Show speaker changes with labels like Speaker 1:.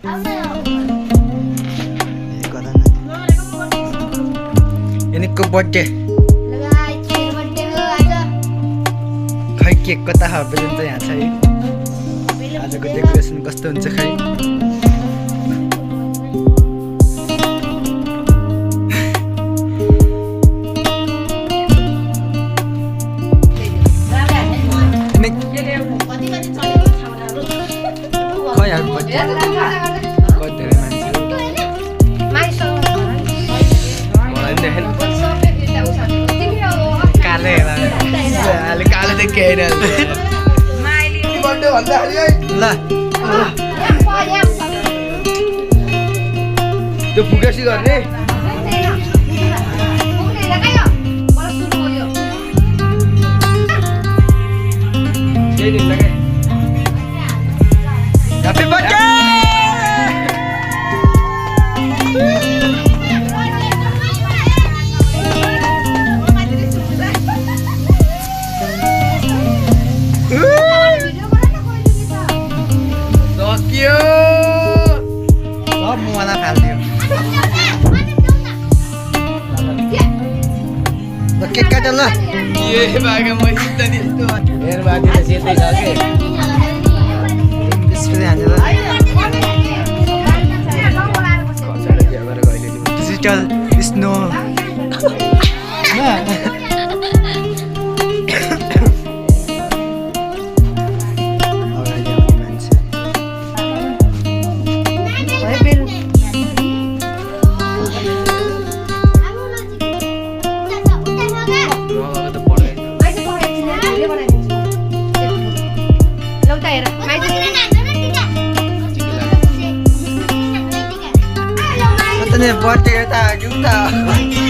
Speaker 1: युनिकको birthday खै cake कता balloon चाहिँ यहाँ छ है आजको डेकोरेसन कस्तो हुन्छ खै त्यो फुकेसी गर्ने ह्यापी बर्थडे केक काट ल ये भागा म सिधै नि यस्तो मेरो बाबी त सेतै छ के त्यसपछि हानेर कसैले के गरेर गइले डिजिटल स्नो बर्थडे यता